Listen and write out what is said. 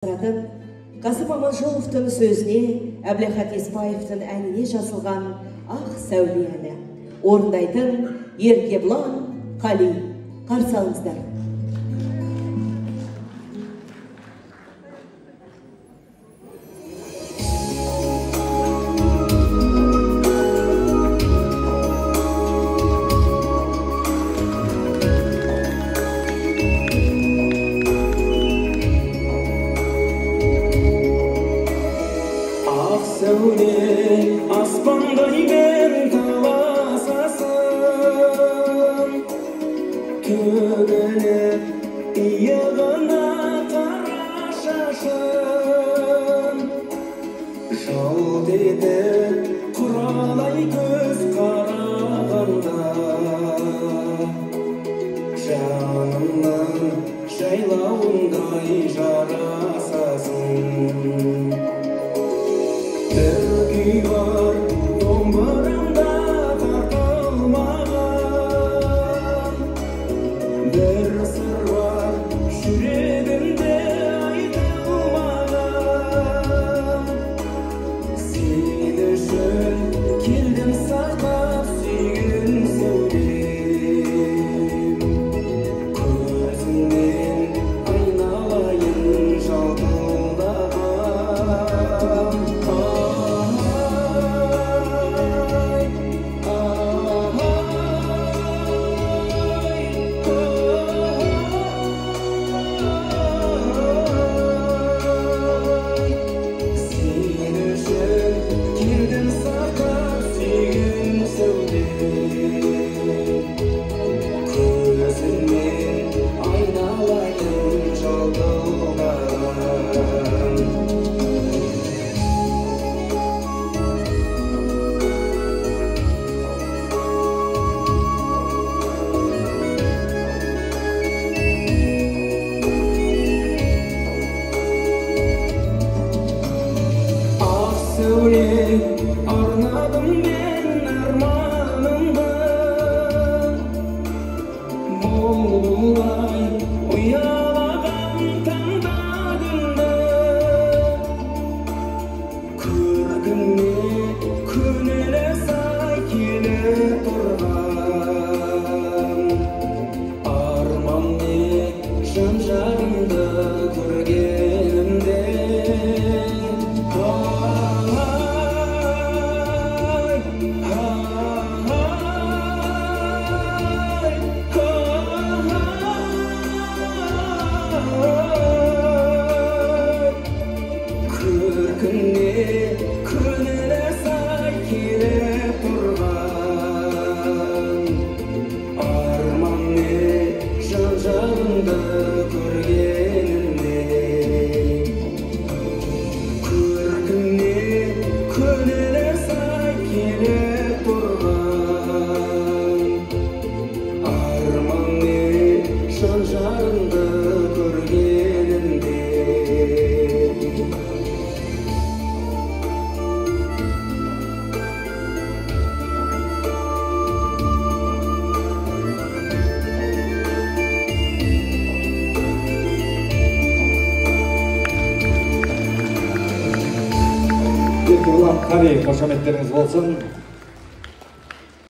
Қасым Аманжоловтың сөзіне, Әбілахат Еспаевтың әніне жазылған «Ақ сәуле» әні. Орындайтын Еркебұлан Қали. Қарсы алыңыздар. Сәуле аспандай бен таласасың, төгіліп иығына қара шашын, жалт етіп құралай көз қарағанда, жанымның жайлауындай жарасасың. Бір күй бар домбырамда тартылмаған, бір сыр бар жүрегімде айтылмаған. Сен үшін келдім сақтап сүйген сәулем, көзіңнен айналайын жалтылдаған. Арнадым мен арманымды, бұлбұлдай ұялаған таңда күнді, көркіңе көңілі сай келіп тұрған, арман не жан жарымды көргенімде. Көркіңе көңілі сай келіп тұрған, арман не жан жарымды көргенімде. Көркіңе көңілі сай келіп тұрған, арман не жан жарымды көргенімде. Еркебұлан Қали, қошеметтеріңіз болсын.